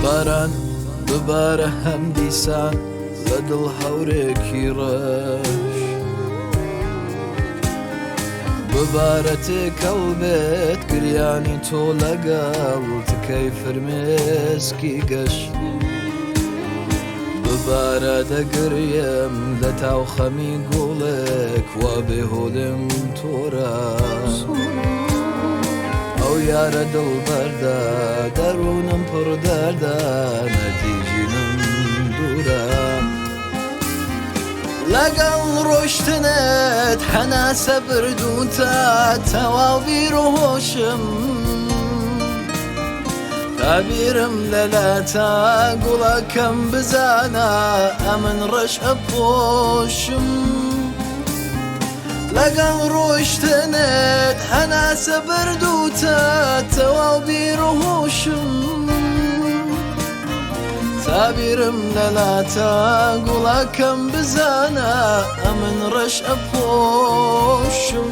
باران ببارە هەم دیسان لە دڵ هەورێکی ڕەش ببارە تێکەڵ بێت گریانی تۆ لەگەڵ تکەی فرمێسکی گەش ببارە دەگریم لە تاو خەمی گوڵێک وا بێهۆلم تۆرە ئەو یارە دڵ بەردە دەروونم پڕ دەردە نەتیژینم دوورە لەگەڵ ڕۆشتنت هەناسە بردووتە تەواو بیر و هۆشم تا بیرم لەلاتا گوڵەکەم بزانە ئەمن ڕەش ئەپۆشم لەگەڵ ڕۆشتنت هەناسە بردووتە تەواو بیر و هۆشم تا بیرم لەلاتا گوڵەکەم بزانە ئەمن ڕەش ئەپۆشم.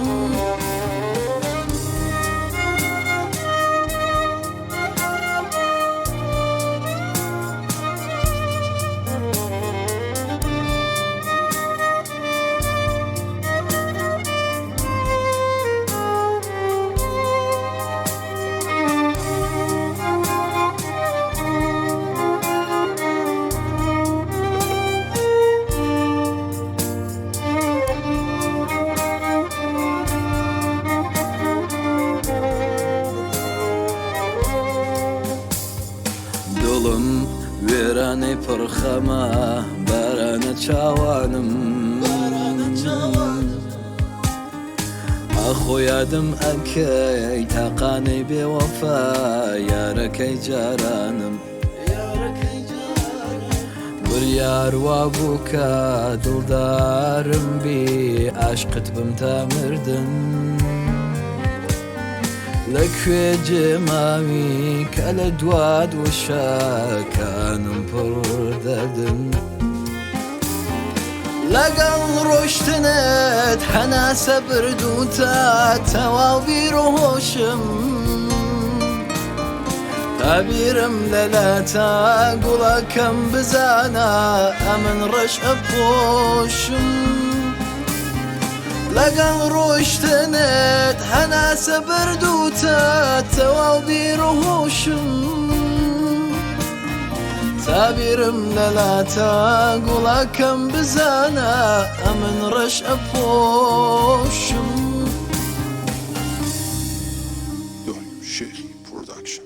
دڵم وێرانەی پڕخەمە بارانە چاوانم ئاخۆ یادم ئەکەی تاقانەی بێوەفا یارەکەی جارانم بڕیار وابوو کە دڵدارم بی عاشقت بم تا مردن لەکوێ جێماوی کە لە دوات وشەکانم پڕ دەردن لەگەڵ ڕۆشتنت هەناسە بردووتە تەواو بیر و هۆشم تا بیرم لەلاتا گوڵەکەم بزانە ئەمن ڕەش ئەپۆشم لەگەڵ ڕۆشتنت هەناسە بردووتە تەواو بیر و هۆشم تا بیرم لەلاتا گوڵەکەم بزانە ئەمن ڕەش ئەپۆشم. دۆنی شێخی پرۆداکشن.